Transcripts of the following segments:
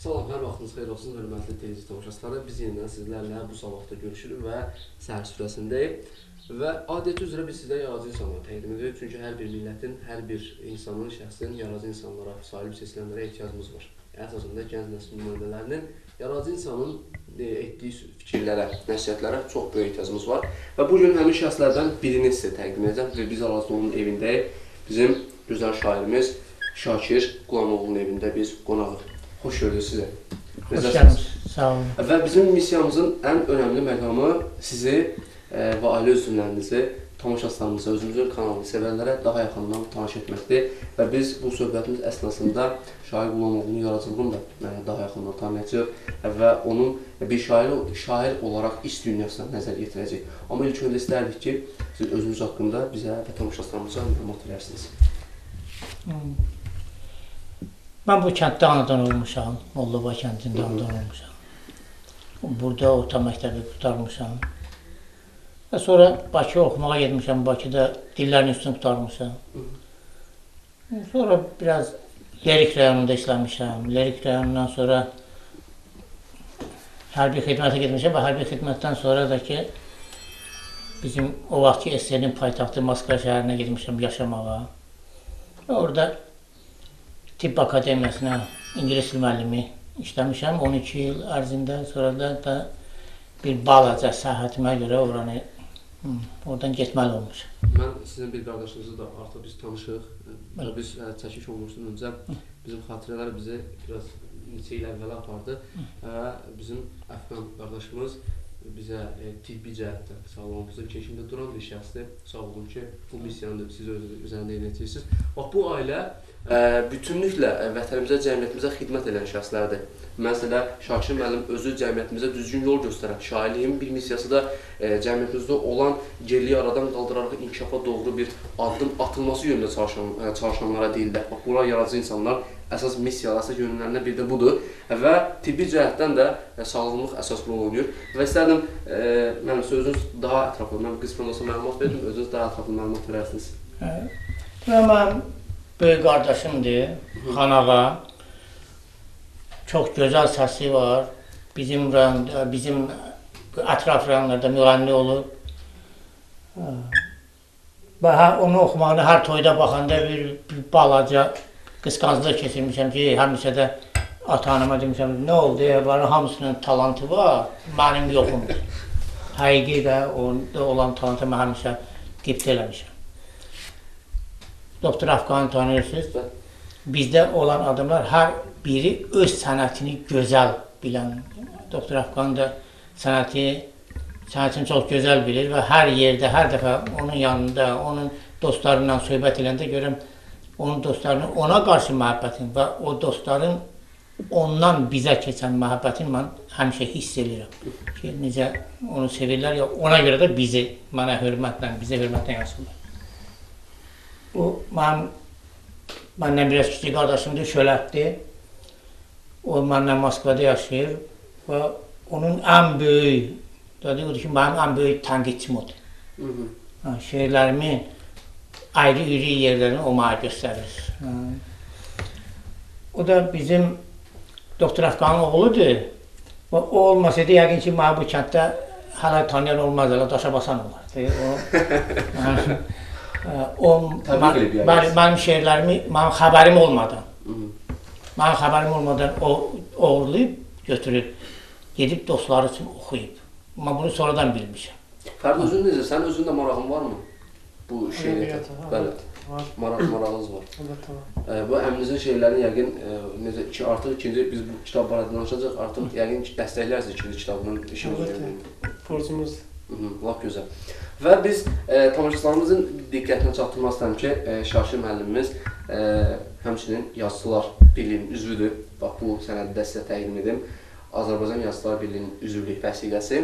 Salam, hər vaxtınız xeyir olsun, hörmətli televiziya tamaşaçıları. Biz yenidən sizlərlə bu sabahda görüşürük və səhər süfrəsindəyik. Və adəti üzrə biz sizə yaradıcı insanları təqdim edirik. Çünki hər bir millətin, hər bir insanın, şəxsin yaradıcı insanlara, sahib seçilənlərə ehtiyacımız var. Əsasında gənc nəsil nümayəndələrinin yaradıcı insanın etdiyi fikirlərə, nəsihətlərə çox böyük ehtiyacımız var. Və bu gün həmin şəxslərdən birini sizə təqdim edəcəm və biz hal-hazırda onun evindəyik. Bizim gözəl şairimiz Şakir Qulamoğlu'nun evində biz qonağıq. Xoş gördük sizə. Xoş gəldiniz. Sağ olun. Və bizim missiyamızın ən önəmli məqamı sizi və ailə üzvlərinizi, tamaşaçılarımıza, özümüzün kanalını sevənlərə daha yaxından tanış etməkdir. Və biz bu söhbətimiz əsnasında Şakir Qulamoğlu'nun yaradıcılığını da daha yaxından tanıyacağıq və onun bir şair olaraq iç dünyasına nəzər yetirəcəyik. Amma ilk öncə istərdik ki, siz özünüz haqqında bizə və tamaşaçılarımıza məlumat verərsiniz. Mən bu kənddə anadan olmuşam, Mollova kəndində anadan olmuşam. Burada orta məktəbi qurtarmışam. Və sonra Bakıya oxumağa getmişəm, Bakıda dillərin üstünü qurtarmışam. Sonra biraz Lerik rayonunda işləmişəm. Lerik rayonundan sonra hərbi xidmətə getmişəm və hərbi xidmətdən sonra da ki, bizim o vaxtki SSR-nin paytaxtı Moskva şəhərinə getmişəm yaşamağa. Və orada Tibb Akademiyasına ingilis dil müəllimi işləmişəm 12 il ərzində. Sonra da bir balaca səhhətimə görə oranı, oradan getməli olmuşam. Mən sizin bir qardaşınızı da artıq biz tanışıq. Biz çəkiş olmuşdan öncə bizim xatirələr bizi biraz neçə il əvvələ apardı. Bizim Əfqan qardaşımız bizə tibbi cəhətdən sağlamlığımızın keşiyində duran bir şəxsdir. Sağ olun ki, bu missiyanı siz üzərində yerinə yetirirsiniz. Bax, bu ailə bütünlüklə vətənimizə, cəmiyyətimizə xidmət edən şəxslərdir. Məsələ, Şakir müəllim özü cəmiyyətimizə düzgün yol göstərən, şairliyin bir missiyası da cəmiyyətimizdə olan geriliyi aradan qaldıraraq inkişafa doğru bir addım atılması yönündə çalışanlara deyirlər. Bax, bunlar yaradıcı insanlar, əsas missiyalar, əsas yönlərindən biri də budur və tibbi cəhətdən də sağlamlıq əsas rol oynayır. Və istərdim, mənim özünüz daha ətraflı, mən qismən olsa məlumat verdim, özünüz daha ətraflı məlumat verərsiniz. Mənim böyük qardaşımdır, Xanağa. Çox gözəl səsi var. Bizim rayonda, bizim ətraf rayonlarda müğənni olub. Və onu oxumağını hər toyda baxanda bir balaca qısqanclıq keçirmişəm ki, həmişə də ata-anama demişəm, nə oldu, bunların hamısının talantı var, mənim yoxumdur. Həqiqi də onda olan talantı mən həmişə qibtə eləmişəm. Doktor Əfqanı tanıyırsınız. Bizdə olan adamlar hər biri öz sənətini gözəl bilən. Doktor Əfqan da sənətini çox gözəl bilir və hər yerdə, hər dəfə onun yanında, onun dostlarından söhbət eləndə görürəm, onun dostlarının ona qarşı məhəbbətini və o dostların ondan bizə keçən məhəbbətini mən həmişə hiss edirəm ki, necə onu sevirlər, ya ona görə də bizi, mənə hörmətlə, bizə hörmətlə yazırlar. Bu, məndən biraz kiçik qardaşımdır, Şölətdir. O, məndən Moskvada yaşayır və onun ən böyük, odur ki, mənim ən böyük tənqidçim odur. Şeirlərimin ayrı-iri yerlərini o mənə göstərir. O da bizim Doktor Əfqanın oğludur. Və o olmasaydı, yəqin ki, mənə bu kənddə hələ tanıyan olmaz, hələ daşa basan olardı. Mənim şeirlərimi, mənim xəbərim olmadan, o oğurlayıb, götürüb, gedib dostları üçün oxuyub. Mən bunu sonradan bilmişəm. Fərd, özün necə? Sənin özünün də marağın varmı bu şeiriyyətə? Bəli, marağınız var. Əlbəttə var. Bu əminizin şeirlərini yəqin, necə ki, artıq ikinci, biz bu kitab barədə danışacaq, artıq yəqin ki, dəstəklərsiniz ikinci kitabının işimiz. Əlbəttə, borcumuz. Lap gözəl. Və biz tamaşaçılarımızın diqqətinə çatdırmaq istəyirəm ki, Şakir müəllimimiz həmçinin Yazıçılar Birliyinin üzvüdür. Bax, bu sənədi də sizə təqdim edim. Azərbaycan Yazıçılar Birliyinin üzvlük vəsiqəsi.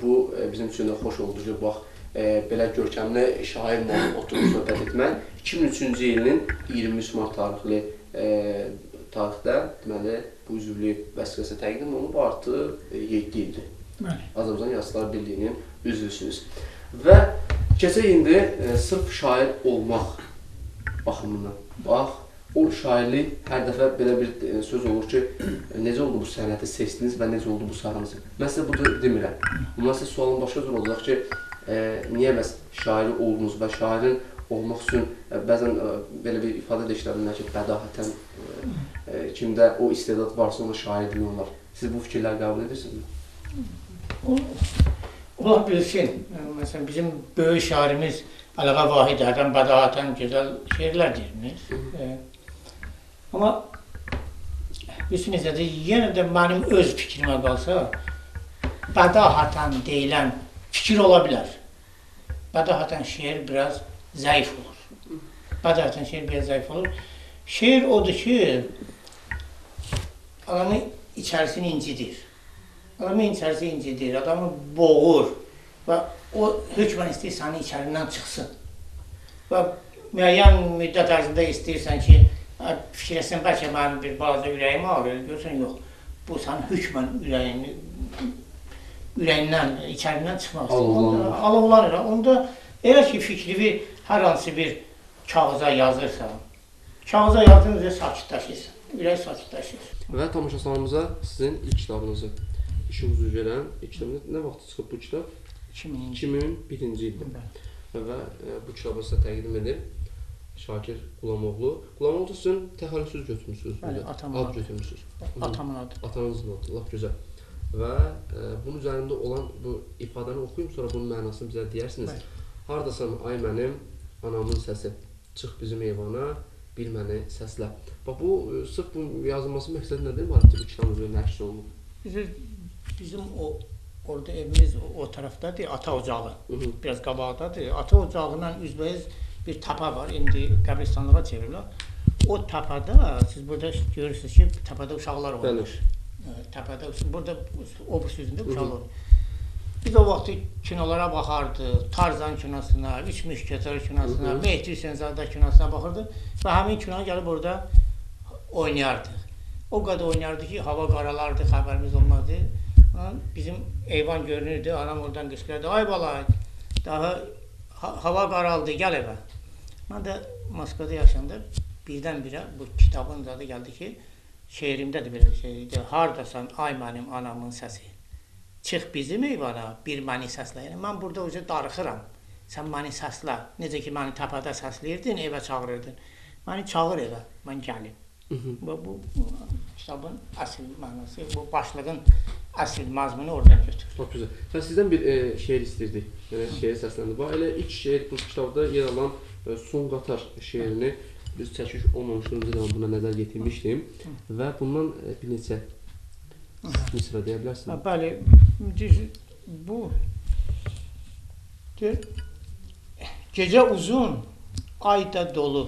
Bu, bizim üçün də xoş oldu ki, bax, belə görkəmli şairlə oturub söhbət etmək. 2003-cü ilinin 23 mart tarixli tarixdə, deməli, bu üzvlük vəsiqəsi təqdim olunub, artıq 7 ildir. Azərbaycan Yazıçılar Birliyinin üzvüsünüz. Və keçək indi sırf şair olmaq baxımından. Bax, O şairlik hər dəfə belə bir söz olur ki, necə oldu bu sənəti seçdiniz və necə oldu bu sahənizə? Mən sizə bunu demirəm. Mən sizə sualım başqa cür olacaq ki, niyə bəs şairi oldunuz və şairin olmaq üçün bəzən belə bir ifadə də işlədirlər ki, bədahətən kimdə o istedad varsa ona şair demək olar. Siz bu fikirləri qəbul edirsinizmi? Ola bilsin. Məsələn, bizim böyük şairimiz Əliağa Vahid hərdən bədahətən gözəl şeirlər deyirmiş. Amma bilsin necədir, yenə də mənim öz fikrimə qalsa, bədahətən deyilən fikir ola bilər. Bədahətən şeir biraz zəif olur. Bədahətən şeir biraz zəif olur. Şeir odur ki, adamın içərisini incidir. Adamın içərisi incidir, adamı boğur və o hökmən istəyir sənin içərindən çıxsın. Və müəyyən müddət ərzində istəyirsən ki, fikirləşsən, bəlkə mənim bir balaca ürəyim ağrıyor, görürsən, yox. Bu sənin hökmən ürəyindən, içərindən çıxmaq istəyir. Alovlanır. Onda elə ki, fikrini hər hansı bir kağıza yazırsan, kağıza yazdığınızda sakitləşirsən, ürək sakitləşir. Və tamaşaçılarımıza sizin ilk kitabınızı, İşıq üzü verən ilk kitabınız, nə vaxt çıxıb bu kitab? 2001-ci ildə. Və bu kitabı sizə təqdim edir Şakir Qulamoğlu. Qulamoğlu sizin təxəllüsüz götürmüsünüz. Bəli, atamın adı götürmüsünüz. Atamın adı. Atanızın adı, lap gözəl. Və bunun üzərində olan bu ifadəni oxuyum, sonra bunun mənasını bizə deyərsiniz. Hardasan ay mənim, anamın səsi, çıx bizim eyvana, bil məni səslə. Bax, bu, sırf bu yazılması məqsədi nədir? Var ki, bu kitabın üzərində nəşr olunub. Bizim orada evimiz o tərəfdədir, ata ocağı. Biraz qabaqdadır. Ata ocağından üzbəyiz bir təpə var, indi qəbristanlığa çevrilir. O təpədə, siz burada görürsünüz ki, təpədə uşaqlar oynayır. Təpədə, burada o sözündə uşaqlar oynayır. Biz o vaxtı kinolara baxardıq, Tarzan kinosuna, Üç Müşketör kinosuna, Mehdi Hüseynzadə kinosuna baxırdıq və həmin kinonu gəlib orada oynayardıq. O qədər oynayardı ki, hava qaralardı, xəbərimiz olmazdı. Bizim eyvan görünürdü, anam oradan qışqırdı, ay bala, daha hava qaraldı, gəl evə. Mən də Moskvada yaşayanda birdən-birə bu kitabın zadı gəldi ki, şeirimdə də belə bir şey idi. Hardasan ay mənim anamın səsi, çıx bizim eyvana, bir məni səslə. Yəni, mən burada uca darıxıram, sən məni səslə. Necə ki, məni təpədə səsləyirdin, evə çağırırdın. Məni çağır evə, mən gəlim. Bu kitabın əsl mənası, bu başlığın əsl məzmunu oradan götürür. Çox gözəl. Və sizdən bir şeir istirdik. Yəni, şeir səsləndi. Bax, elə ilk şeir bu kitabda yer alan Son Qatar şeirini biz çəkiş olmamışdan öncə də mən buna nəzər yetirmişdim və bundan bir neçə misra deyə bilərsiniz. Bəli, bu gecə uzun, ay da dolu,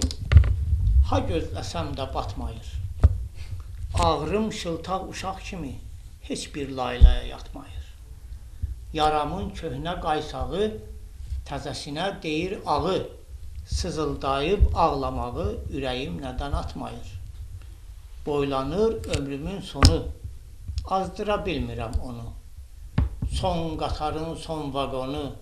ha gözləsəm də batmayır. Ağrım şıltaq uşaq kimi heç bir laylaya yatmayır. Yaramın köhnə qaysağı, təzəsinə deyir ağı, sızıldayıb ağlamağı ürəyim nədən atmayır. Boylanır ömrümün sonu, azdıra bilmirəm onu. Son qatarın son vaqonu,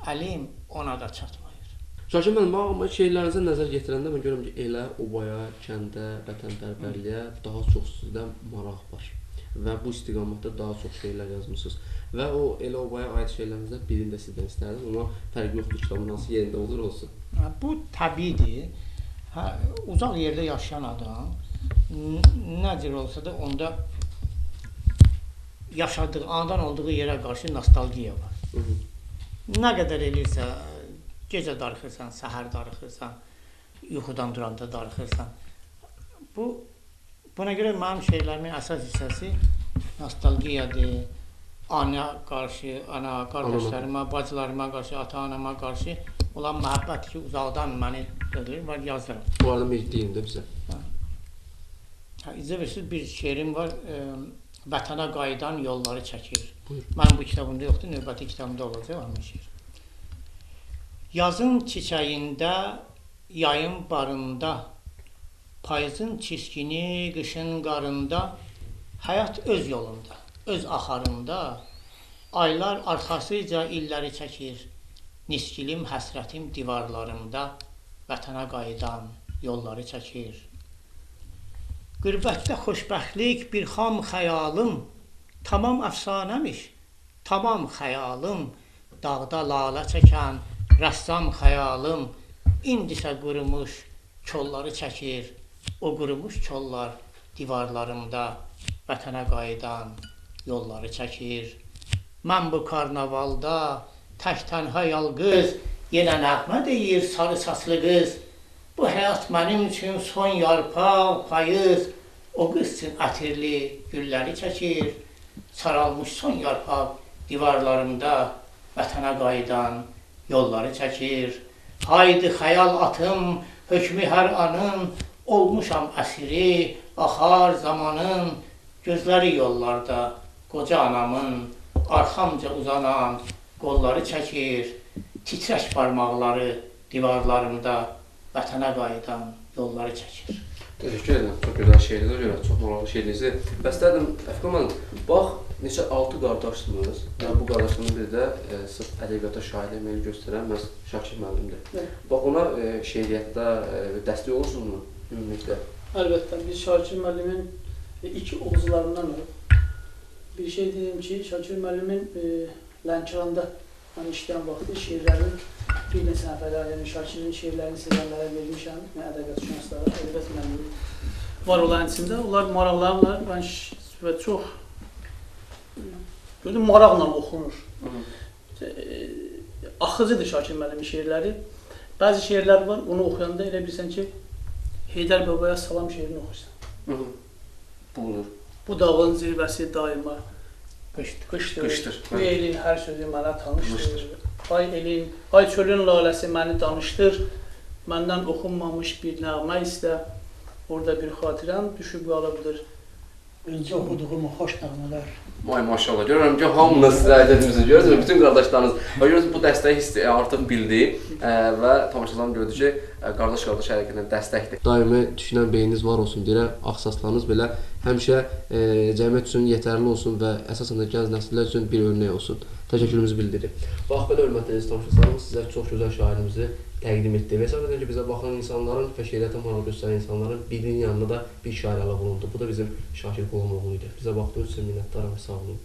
əlim ona da çatmayır. Şakir müəllim, amma şeirlərinizə nəzər yetirəndə mən görürəm ki, elə obaya, kəndə, vətənpərvərliyə daha çox sizdə maraq var və bu istiqamətdə daha çox şeirlər yazmışsınız. Və o elə obaya aid şeirlərinizdən birini də sizdən istərdim, amma fərqi yoxdur kitabın hansı yerində olur olsun. Bu təbiidir. Uzaq yerdə yaşayan adam nə cür olsa da onda yaşadığı, anadan olduğu yerə qarşı nostalgiya var. Nə qədər eləyirsə, gecə darıxırsan, səhər darıxırsan, yuxudan duranda darıxırsan. Buna görə mənim şeirlərimin əsas hissəsi nostalgiyadır. Ana qarşı, ana qardaşlarıma, bacılarıma qarşı, ata-anama qarşı olan məhəbbət ki, uzaqdan məni edir, var yazıram. Onlardan bir deyin də bizə. İcazə verirsiniz, bir şeirim var, Vətənə qayıdan yolları çəkir. Buyur. Mənim bu kitabımda yoxdur, növbəti kitabımda olacaq həmin şeir. Yazın çiçəyində, yayın barında, payızın çiskini, qışın qarında, həyat öz yolunda, öz axarında, aylar arxasıca illəri çəkir, niskilim, həsrətim divarlarımda, vətənə qayıdan yolları çəkir. Qürbətdə xoşbəxtlik bir xam xəyalım, tamam əfsanəmiş, tamam xəyalım, dağda lalə çəkən rəssam xəyalım, indisə qurumuş kolları çəkir, o qurumuş kollar divarlarımda vətənə qayıdan yolları çəkir. Mən bu karnavalda tək tənha yalqız, yenə nəğmə deyir sarı saçlı qız. Bu həyat mənim üçün son yarpaq, payız, o qız üçün ətirli gülləri çəkir. Saralmış son yarpaq divarlarımda vətənə qayıdan yolları çəkir. Haydi xəyal atım, hökmü hər anın, olmuşam əsiri, axar zamanın, gözləri yollarda qoca anamın, arxamca uzanan qolları çəkir, titrək barmaqları divarlarımda vətənə qayıdan yolları çəkir. Təşəkkür edirəm. Çox gözəl şeirinizə görə, çox maraqlı şeirinizi. Bəs dedim, Əfqan müəllim, bax neçə 6 qardaşsınız və bu qardaşların biri də sırf ədəbiyyata, şairliyə meyl göstərən məhz Şakir müəllimdir. Evet. Bax ona şeiriyyətdə dəstək olursunuzmu ümumilikdə? Əlbəttə, biz Şakir müəllimin ilk oxucularındanıq. Bir şey deyim ki, Şakir müəllimin Lənkəranda mən işləyən vaxtı şeirlərini bir neçə nəfərə, yəni Şakirin şeirlərini sevənlərə vermişəm, yəni ədəbiyyatşünaslara, ədəbiyyat müəllimi var olan içində. Onlar maraqlanırlar və çox gördüm maraqla oxunur. Axıcıdır Şakir müəllimin şeirləri. Bəzi şeirlər var, onu oxuyanda elə bilirsən ki, Heydər Babaya salam şeirini oxuyursan. Bulunur. Bu dağın zirvəsi daima Qışdır. qışdır. Qışdır. Bu elin hər sözü mənə tanışdır. Tanışdır. Ay elin, ay çölün laləsi məni danışdır. Məndən oxunmamış bir nəğmə istə. Orada bir xatirəm düşüb qalıbdır. Birinci oxuduğum o xoş nəğmələr. Vay maşallah. Görürəm ki, hamınız sizə edədiniz. Görürsünüz, bütün qardaşlarınız. Və görürsünüz, bu dəstəyi hiss artıq bildi və tamaşaçılarım gördü ki, qardaş qardaş hərəkətinə dəstəkdir. Daimi düşünən beyniniz var olsun deyirəm, ağsaslarınız belə həmişə cəmiyyət üçün yetərli olsun və əsasən də gənc nəsillər üçün bir örnək olsun. Təşəkkürümüzü bildiririk. Bax belə hörmətli tamaşaçılarımız, sizə çox gözəl şairimizi təqdim etdi. Və hesab edirəm ki, bizə baxan insanların və şeiriyyətə maraq göstərən insanların birinin yanında da bir şair əlavə olundu. Bu da bizim Şakir Qulamoğlu idi. Bizə baxdığınız üçün minnətdaram və sağ olun.